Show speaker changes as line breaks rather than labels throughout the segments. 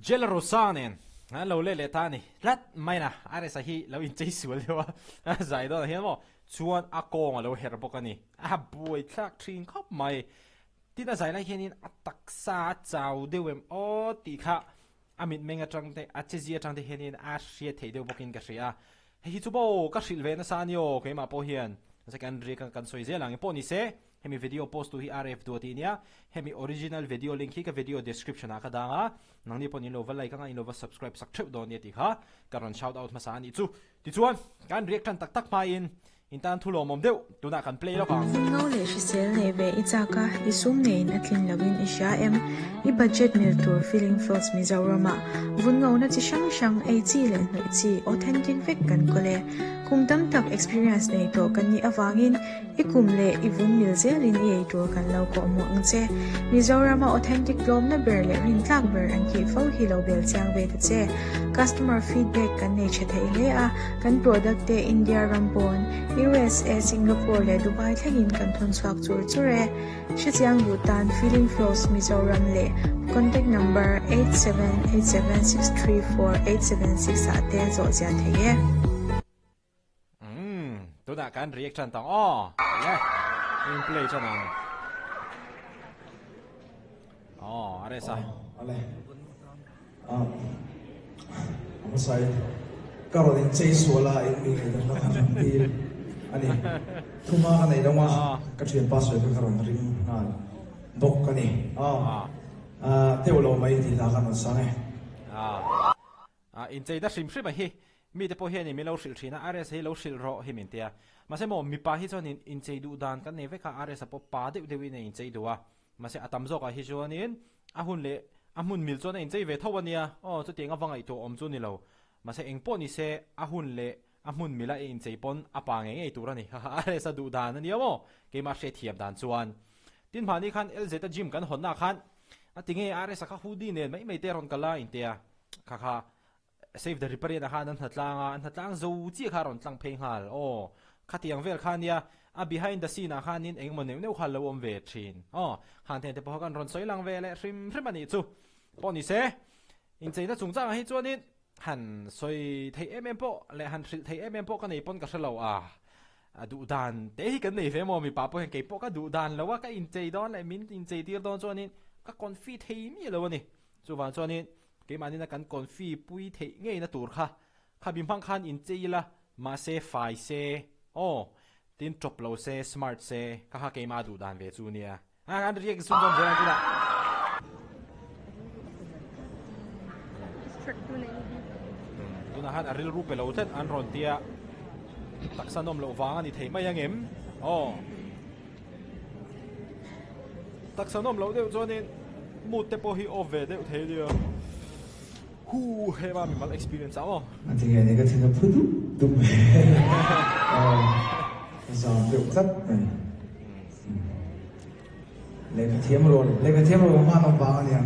Jelarosa nen an lo let leh ta a ni tlat mai na. Aresa hi lo inchei sual deuh a, zai dawnah hian maw chuan a kawng a lo herh bawk a ni. A buaithlak thin khawp mai. Tin a zai lai hianin a taksa a chau deuh em aw tih kha a mitmeng atang te, a chezia atang te hianin a hriat theih deuh bawkin ka hria a. Hei hi chu maw ka hrilh ve nasa a ni aw keimah pawh hian nasa kan riak a kan sawi zel ang pawh ni se hemi video post tu hi RF duah tih nia hemi original video link hi ka video description ah ka dang a nangni pawh in lo va like anga in lo va subscribe sak theuh dawn nia tih kha ka rawn shout out hmasa a nih chu tichuan kan riak tan tak tak hmain In tan thu lawmawm deuh tunah kan play lawk ang.
Ngo leh hrisel nei ve i chak a, i sum neiin a tlin loin i hria em? I budget mil tur Filling Floats Mizoramah vun ngona chi hrang hrang, ei chi leh hnawih chi, authentic vek kan kawl e. Kum tam tak experience nei tawh kan nih avangin i kum leh i vun mil zelin i ei tur kan lo kawhhmuh ang che. Mizorama authentic tlawmna ber leh rintlak ber an tih fo hi lo bel chiang ve ta che. Customer feedback kan nei tha thei hle a. Kan product te India ram pawn, USA, Singapore leh Dubai thlengin kan thawn chhuak chur chur e. Hrechiang duh tan Feeling Flows Mizoram leh contact number 8787634876 ah te zawh ziah thei e.
Umm tunah kan react tan tawng aw le in play tan ang aw a resa.
Ale. A hmasai ka rawn inchei sual a, in mi ngaihdam na kha rawn dil a ni. Thuma ka nei lo a, ka thianpa sawi kha ka rawn ring nghal bawk a ni. Teuh lo mai tih hla kha rawn sang e.
Inchei na hrim hrim a hi, mite pawh hianin min lo hrilh thin a, RS hi lo hrilh rawh hi min ti a. Mahse maw mipa hi chuanin inchei duh dan kan nei vek a, RS a pawh pa deuh deuhin a inchei duh a. Mahse a tam zawkah hi chuanin a hun leh a hmun mil chuan a inchei ve tho a nia, aw chutiang a va ngaihtuah awm chu ni lo. Mahse eng pawh ni se a hun leh a hmun mila i inchei pawn a pa ngei ngei tur a ni. Haha RS a duh dan a nia maw? Keimah hriatthiam dan chuan. Tin hmahni khan LZ a gym kan hawnna khan a ti nge RS a kha hoodie nen mai mai te a rawn kal a intia kha kha Save the Riparian ah khan an hnatlang a, an hnatlang zo chiah kha a rawn tlang phei nghal. Aw, khatiang vel kha nia, a behind the scene ah khanin eng emaw neuh neuh kha a lo awm ve thin. Aw, khan thente pawh kha kan rawn sawi lang ve leh hrim hrim a nih chu. Pawh ni se, incheina chungchangah hi chuanin han sawi theih em em pawh leh han hrilh theih em em pawh ka nei pawn ka hre lo a, a duh dan te hi kan nei ve maw mipa pawh hian kei pawh ka duh dan lo a, ka inchei dawn leh min inchei tir dawn chuanin ka confi thei miah lo a ni. Chuvang chuanin Keimahnin a kan confi pui theih ngeina tur kha kha mi hmang khan inchei ila, mahse fai se, aw, tin tawp lo se, smart se, kha kha keimah duh dan ve chu nia. A kan riak sum dawn zel ang tunah. Tunah khan a rilru pe lo tlat an rawn tia, taksa nawm loh vang a ni thei mai angem? Aw. Taksa nawm loh deuh chuanin mood te pawh hi off ve deuh thei ania. Huu hema mimal experience ah maw.
A ti nge ni ka thin a phu dup dup mai a zam deuh tlat mai. Lehkha thiam rual lehkha thiam rual hman awm vang ania.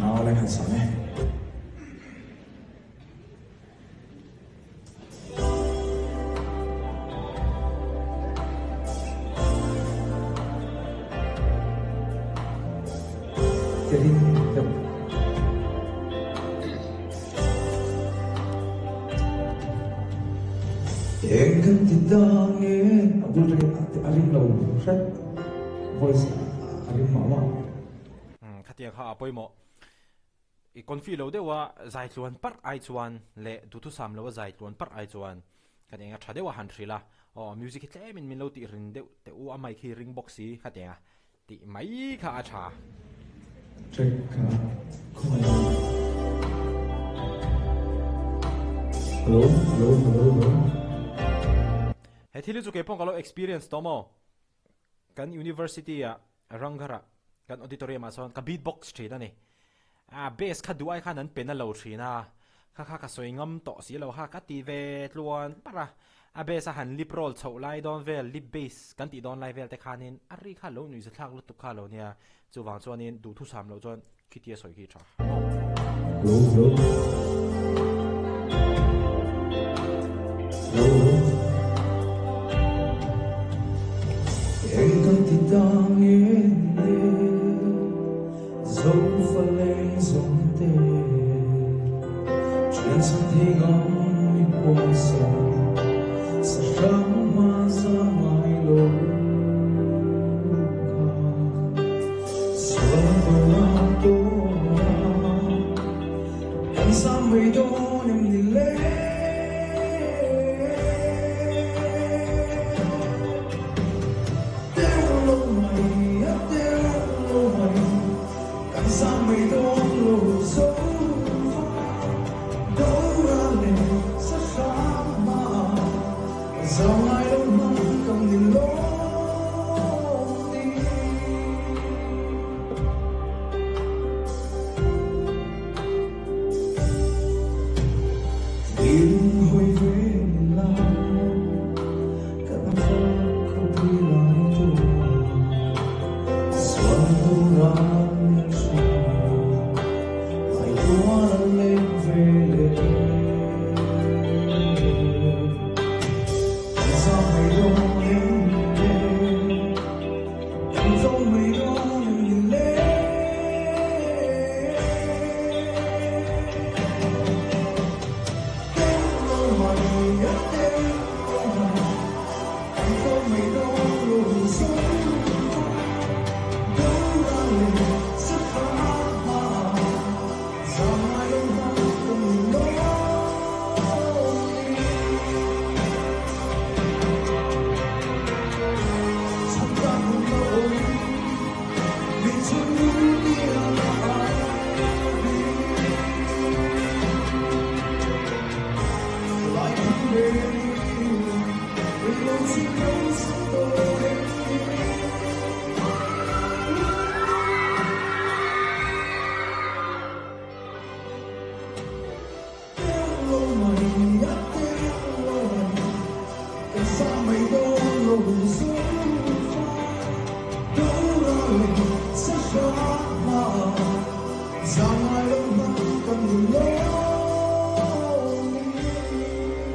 Aw lehkha sam e. Eng kan ti ta nge a bul atangin a ring lo hret voice a ring mah mah.
Khatiang kha a pawimawh. I confi lo deuh a zai tluan parh ai chuan leh duhthusam lo a zai tluan parh ai chuan ka ti eng a tha deuh a han hrilh a, aw music hi tlem in min lo tih rin deuh teh u a mic hi ring bawk si ka ti eng a tih mai kha a tha.
Track kha khawngaih in. Hello hello hello hello.
He thil hi chu keipawh ka lo experience tawh maw? Kan university ah Ranghar ah kan auditorium ah chuan ka beat box thin a ni. Ah bass kha duh ai khan an pe na lo thin a, kha kha ka sawi ngam tawh si lo kha ka ti ve tluan parh a, a bass a han lip roll chhoh lai dawn vel lip bass kan tih dawn lai vel te khanin a ri kha lo nuihza thlak lutuk kha lo nia, chuvang chuanin duhthusam loh chuan khitia sawi khi tha.
Hello hello Hello hello Eng kan ti ta nge le.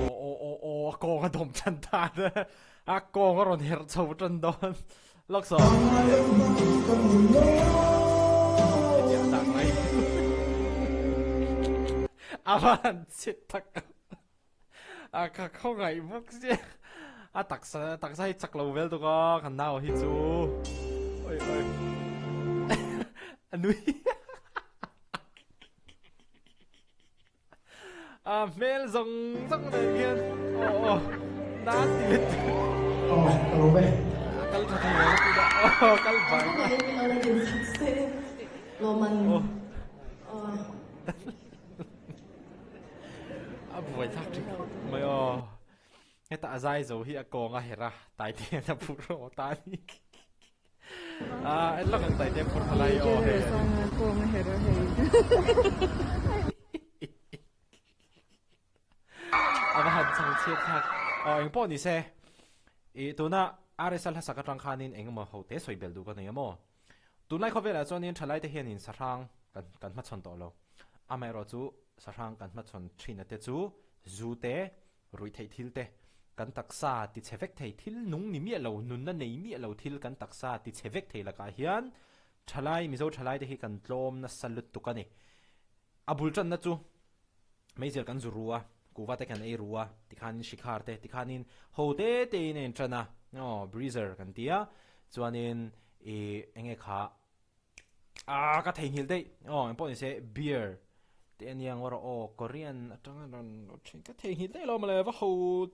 Aw aw aw a kawng a dawm tan ta a kawng a rawn herh chho tan dawn lawk saw. Hetiang tak mai a va han chhe tak a ka khawngaih bawk sia a taksa taksa hi chak lo vel tuk a kan nau hi chu oi oi a nui A hmel zawng zawng nen hian aw aw na ti let
Aw ka lo ve.
A kal tha thei lo lutuk a aw kal bai. A buai thlak thin khawp mai aw. Heta a zai zo hi a kawng a herh a Taite hian a phur aw ta a ni. Ah, en lawk ang Taite phur khalai aw hei.
Kawng a herh a hei.
A va han chang chhiat thlak. Aw eng pawh ni se. I tuna RSL hlasak atang khanin eng emaw ho te sawi bel duh ka nei a maw. Tunlai khawvelah chuanin thalaite hianin sahrang kan kan hmachhawn tawh lo. Amaherawhchu sahrang kan hmachhawn thin ate chu zu te Ruihtheih thil te, kan taksa ti chhe vek thei thil nung ni miah lo, nunna nei miah lo thil kan taksa ti chhe vek thei lakah hian thalai, Mizo thalai te hi kan tlawm nasa lutuk a ni. A bul tanna chu meizial kan zu ru a, kuhva te kan ei ru a, tikhanin shikhar te, tikhanin ho te tein a intan a, aw breezer kan ti a, chuanin ih enge kha Ah ka theihnghilh daih aw engpawh ni se beer te ania ngawr aw Korean atanga rawn thin ka theihnghilh daih lo mawle va ho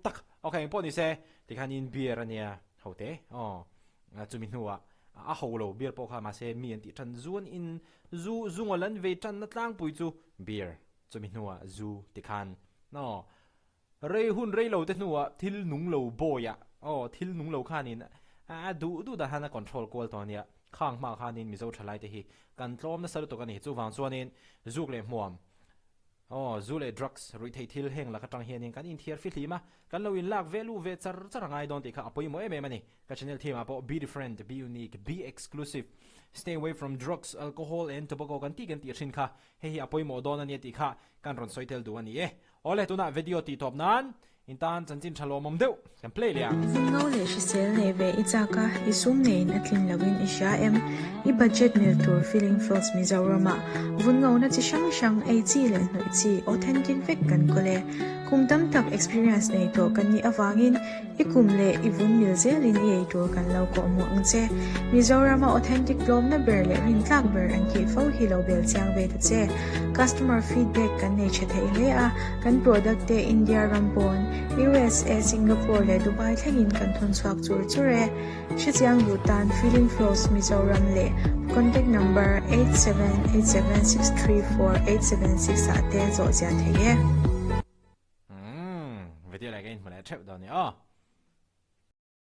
tak ok engpawh ni se tikhanin beer ania ho te aw chumi hnuah a ho lo beer pawh kha mahse mi an tih tan zu an in zu zu ngawl an vei tanna tlangpui chu beer chumi hnuah zu tikhan aw Rei hun rei lo te hnuah thil nung lo bawiah aw thil nung lo khanin a duh duh dah han a control kual tawh ania. Khang hma khanin Mizo thalai te hi kan tlawm nasa lutuk a ni. Chuvang chuanin zuk leh hmuam aw zu leh drugs ruih theih thil heng lak atang hianin kan inthiar fihlim a, kan lo inlak ve luh ve char char a ngai dawn tih kha a pawimawh em em a ni. Ka channel theme ah pawh be different, be unique, be exclusive, stay away from drugs, alcohol and tobacco kan tih kan tih thin kha hei hi a pawimawh dawn ania tih kha kan rawn sawi tel duh a ni e. Awle tunah video tih tawp nan in tan chanchin tha lawmawm deuh kan play leh ang.
Vungo leh hrisel nei ve i chak a, i sum neiin a tlin loin i hria em? I budget mil tur Filling Floss Mizoramah vunngona chi hrang hrang ei chi leh hnawih chi authentic vek kan kawl e. Kum tam tak experience nei tawh kan nih avangin I kum leh i vun mil zelin i ei tur kan lo kawh hmuh ang che. Mizorama authentic tlawmna ber leh rintlak ber an tih fo hi lo bel chiang ve ta che. Customer feedback kan nei tha thei hle a, kan product te India ram pawn, USA, Singapore leh Dubai thlengin kan thawn chhuak chur chur e. Hrechiang duh tan Feeling Flows Mizoram leh contact number 8787634876 ah te zawh chian thei e.
Umm, video leh ka inhmu leh theuh dawn ni aw.